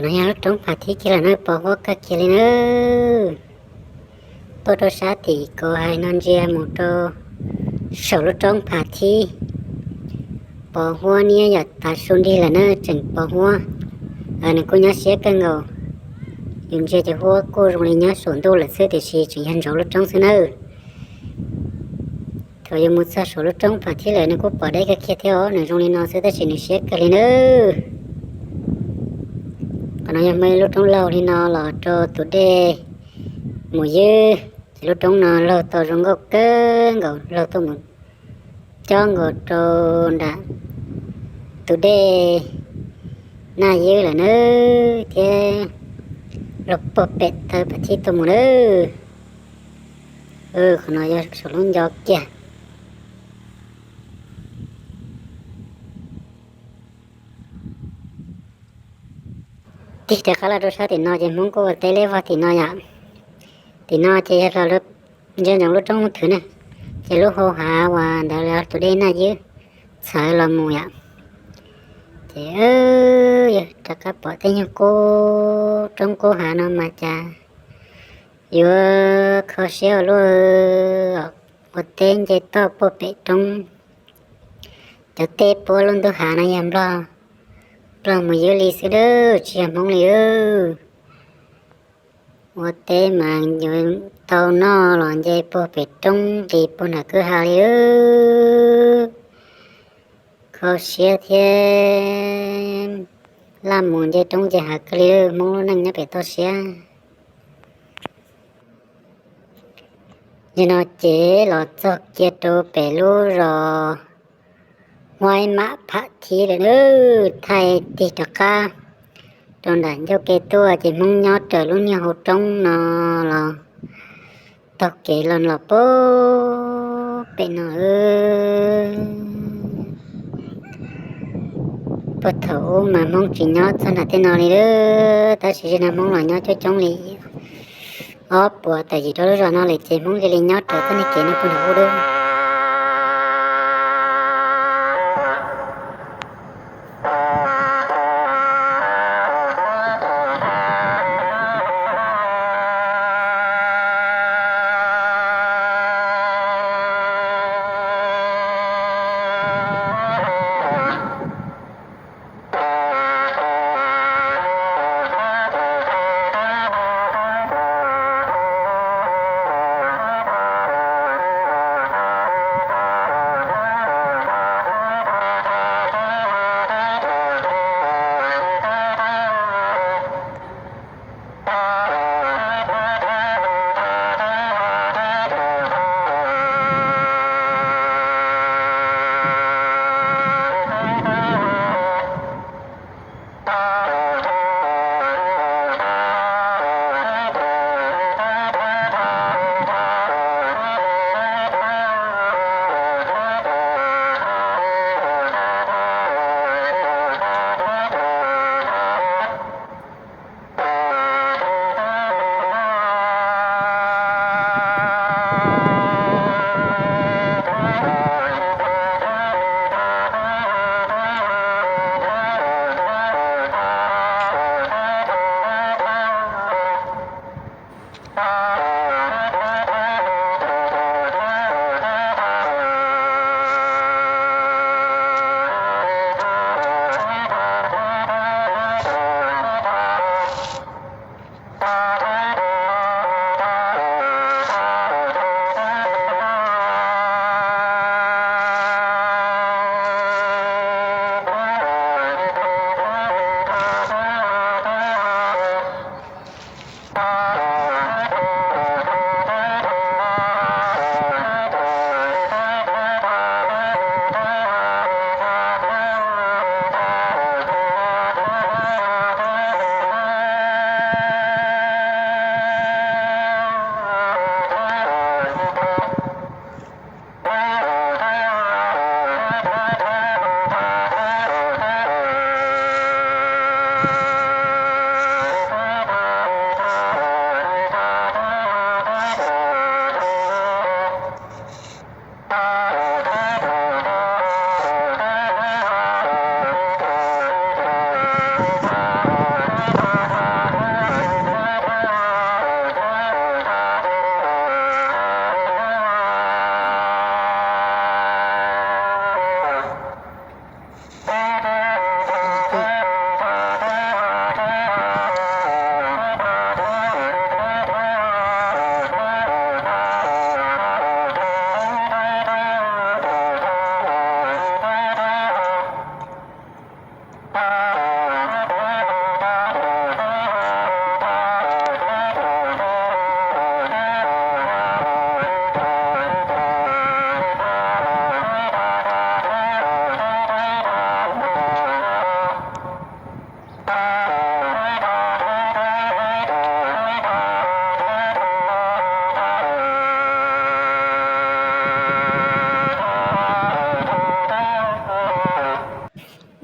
Yog lub roob Pham Thib kiag lawm na, pos huab kawg kiag li nawb. Tuaj rau sab tim kuv hais no ntsia mus rau saum lub roob Pham Thib, pos huab niab yom, tav su nrig lawm na tseem pos huab. Nws kuj nyob siab kawg nkaus. Yus ntsia ces huab kuj zoo li nyob saum ntuj lawm xwb tiam sis tseem yog ntsoov lub roob xwb nawb. Thaum yus mus txog saum lub roob Pham Thib lawm nws kuj pom deb kawg kiag thiab os, nws zoo li no xwb tab sis nws siab kawg li nawb. Qhov no yog muaj ib lub roob laug li no los rau tus dej mus ywb, ces lub roob no laug tau zoo nkauj kawg nkaus, laug tuaj mus cob nkaus rau nram tus dej Naj Ywb lawm nawb, thiab laug puag pem taw Pham Thib tuaj mus nawb. Qhov no yog saum lub ncov kiag. Tig rov qab los rau sab tim no ces Hmoob kuj ua teb liab vog tim no yom. Tim no ces yog los ntsia ntsoov lub roob thwv na, ces lub hau hav uas ntawd tus dej Naj Ywb txhawv los mus yom. Ces yog rov qab pom tej nyuag qub roob qub hav no mas cas yuav kho siab ua luaj. Ua teb nce toj puag pem roob, cov teb puab lub ntuj hav no yog Nplog, Nplog mus ywb li xwb, tsis yog Hmoob li. Ua teb mas yuav tau noj los nce puag pem roob nqis puag nram kwj ha li. Kho siab thiab laj mus nce roob nce hav kawg li, Hmoob lub neej nyob pem toj siab. Yog no ces los txog kiag rau pem lub zos Huaib Mam Pham Thib lawm nawb, thaij tig rov qab rau nram ncauj ke tuaj ces Hmoob nyob raws lub niag hauv roob no los taug kev los los puag pem no. Puag thaum ub mas Hmoob tsis nyob txog nram tej no li, tab sis zaum no Hmoob los nyob coob coob li ob puas tawm yim rau lub zos no lawm ces Hmoob cia li nyob raws txoj niag kev no puag nram ub dub.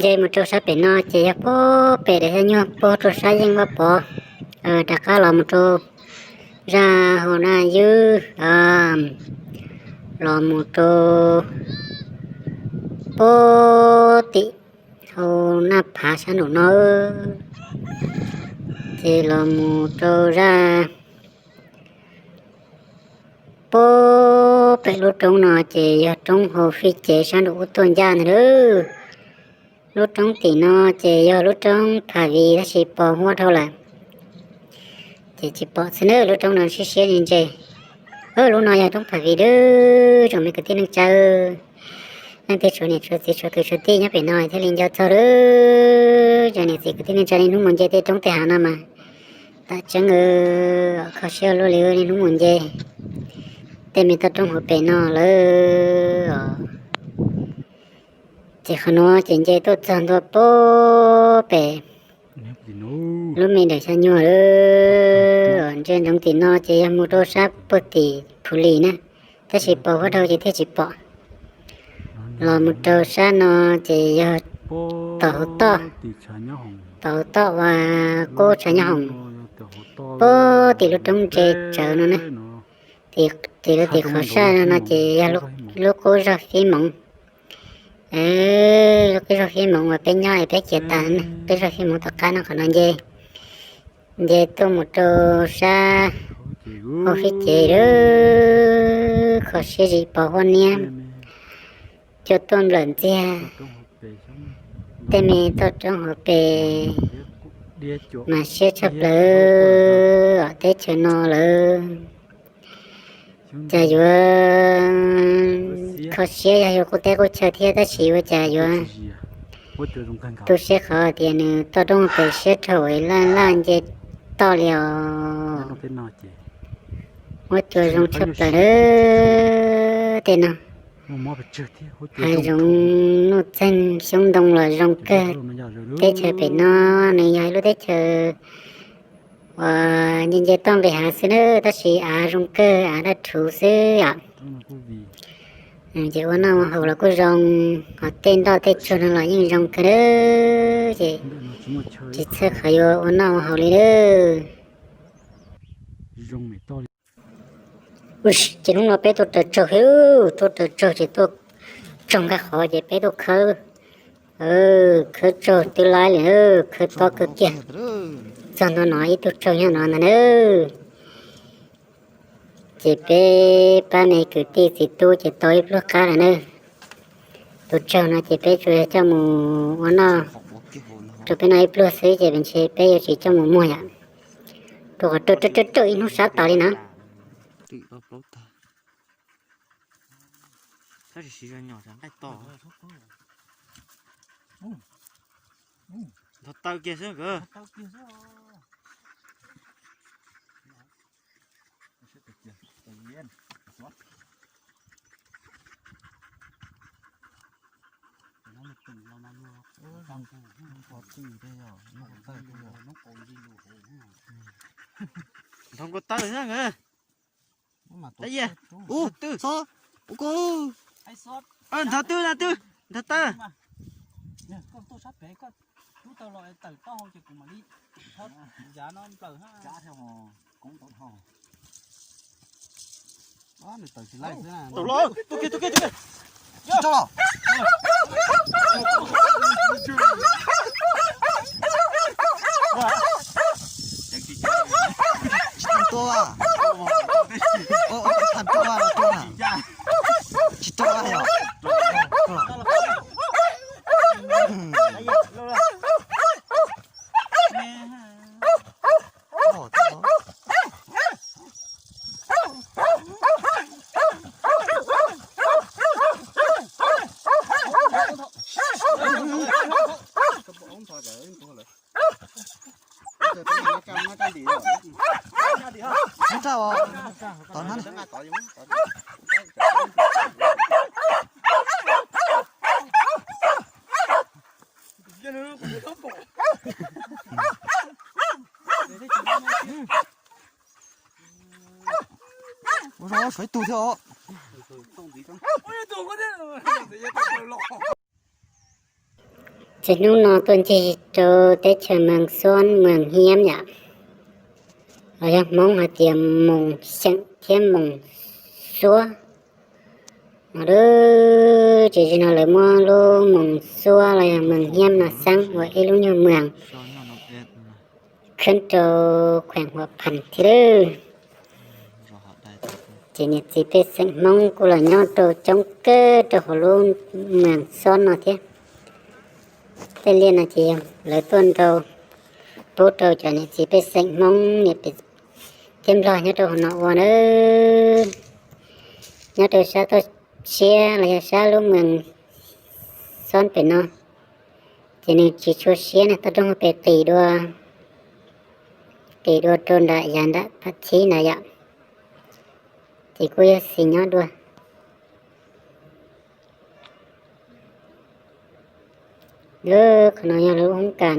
Nce mus rau sab pem no ces yog puag pem daim xyab nyuag puag rau sab yeej Vaj Pov, rov qab los mus rau zaj hauv Naj Ywb, los mus rau puag tim hauv Naj Phav sab nraum no, ces los mus rau zaj puag pem lub roob no ces yog roob hauv Fij Cev sab nraum ub tuaj ncaj ntag lauj. Lub roob tim no ces yog lub roob Pham Vis tab sis pos huab dhau lawm, ces tsis pom xwb na. Lub roob no siab siab ntse ntse. Lub no yog roob Pham Vis lauj, tsoom me kwv tij neej tsa, leej twg tshuav niam tshuav txiv tshuav kwv tshuav tij nyob pem no thiaj li nco txog lauj. Cov niam txiv kwv tij neej tsa niaj hnub mus nce tej roob tej hav no mas tam tseeb kho siab luaj li niaj hnub mus nce tej me toj roob hauv pes no lawm. Ces qhov no ces nce tuaj txog ntua puag pem lub me daim xyab nyuag lawm. Ntsia ntsoov tim no ces yog mus rau sab puag tim Phu Lis na, tab sis pos huab dhau ces thiaj tsis pom. Los mus rau sab no ces yog tom hauv toj, tom hauv toj uas qub tshav nyob hoom, puag tim lub roob ntse tsawv no na. Ces lub tim qhov sab no ces yog lub qub zog Fib Moov. Lub qub zog Fib Moov uas peb nyob es peb cia tas, qub zog Fib Moov tom qab no qhov no nce, nce tuaj mus rau sab hauv Fib Cev lawm, kho siab zim pos huab niab, cua tuaj nplawm ntxiag. Tej me toj roob hauv pes mas siab tshaj plaws os teb chaws no lawm. Cas yuav kho siab yog yus qub teb qub chaw thiab tab sis ua cas yuav tu siab qhov tias nws toj roob pes siab rau laj laj nce toj li os. Muab cua zoo tshaj plaws tej no. Hav zoov nuj txeeg xyoob ntoo los zoo kawg. Teb chaws pem no nws yog ib lub teb chaws uas nce nce toj nqis hav xwb na, tab sis av zoo kawg, av daj rhuv xwb yom. Ces ua noj ua haus los kuj zoo, ho tej nroj tej tsuag no los yeej zoo kawg na. Ces tsis txhawj qhov yuav ua noj ua haus li na. Ces hnub no peb tuaj raws tsaug, tuaj raws tsaug ces tuaj tsaug nqaj qhov ces peb tuaj khawb, khawb tsaug twb laib li, khawb tob kawg kiag. Txog ntua no ib tug tsaug nyob no ntag na. Ces peb pab me kwv tij txiv tub ces tau ib pluag qab lawm na. Tus tsaug no ces peb tsuas yog coj mus ua noj rau peb noj ib pluag xwb ces ntshe peb yuav tsis coj mus muag yom. Rau qhov raws raws raws ib hnub sab tas li na. Ntho taw kiag xwb nkawd. Ntho nkauj taw xwb nkawd. Ub, xo, ub ko. Ntho twg, ntho twg, ntho taw. Tsis tso los. Tsis tau tua. Ua, ua, tsis tau tua, tua na. Tsis tau yom. Neb raj os, tom no ne. Ua zoo, tshuav ib tug thiab os. Ces hnub no tuaj ncig rau teb chaws Moos Xuab Moos Hiab yom, los yog Hmoob hais tias Moos Xeem thiab Moos Xuab no. Ces zaum no lawv muab lub Moos Xuab los yog Moos Hiab no xeeb ua ib lub nyuag moos khab rau khueem Huam Phas thiab lawm. Ces niam txiv pej xeem Hmoob kuj los nyob rau coob kawg rau hauv lub moos Xuab no thiab. Tej liaj no ces yog lawv tuaj nrau pub rau cov niam txiv pej xeem Hmoob niam txiv thiab Nplog nyob rau hauv no ua nawb. Nyob rau sab toj siab los yog sab lub moos Xuab pem no, ces nws tsis tshua siab ne, toj roob pem qis dua, qis dua rau nram yav nram Phas Thib ntawd yom. Ces kuj yog xis nyob dua. Lub qhov no yog lub hoob kas,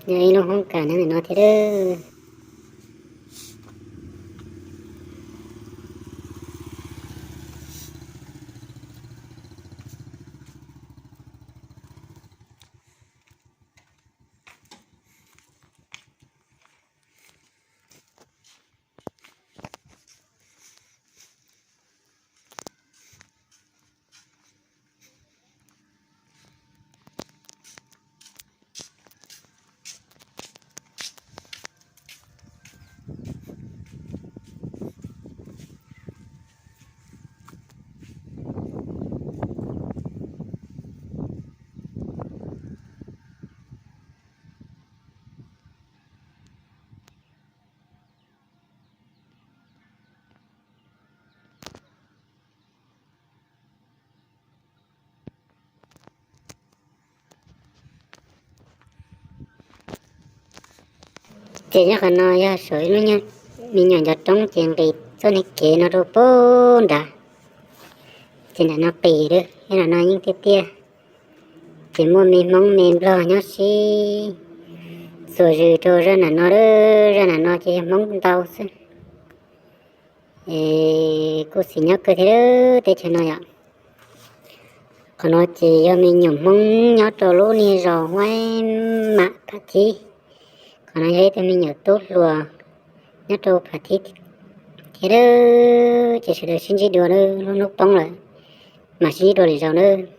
yog ib lub hoob kas nyob ntawm no thiab lawm. Ces nyob qhov no yog saum ib lub nyuag me nyuam ncov roob ces nqis txoj niag kev no rau pem nrad. Ces nram no qis lawm, nram no yeej tiaj tiaj. Ces muaj me Hmoob me Nplog nyob sib txuas zws rau zaj nram no lawm, zaj nram no ces yog Hmoob ntau xwb. Es kuj xis nyob kawg thiab lawm teb chaws no yom. Qhov no ces yog me nyuam Hmoob nyob rau lub niag zos Huaib Mam Phas Thib. Qhov no yog ib tug me nyuam tub hluas nyob rau Phas Thib thiab lawm. Ces sawv daws sib ntsib dua lub hnub poob lawm, mam sib ntsib dua lwm zaus nawb.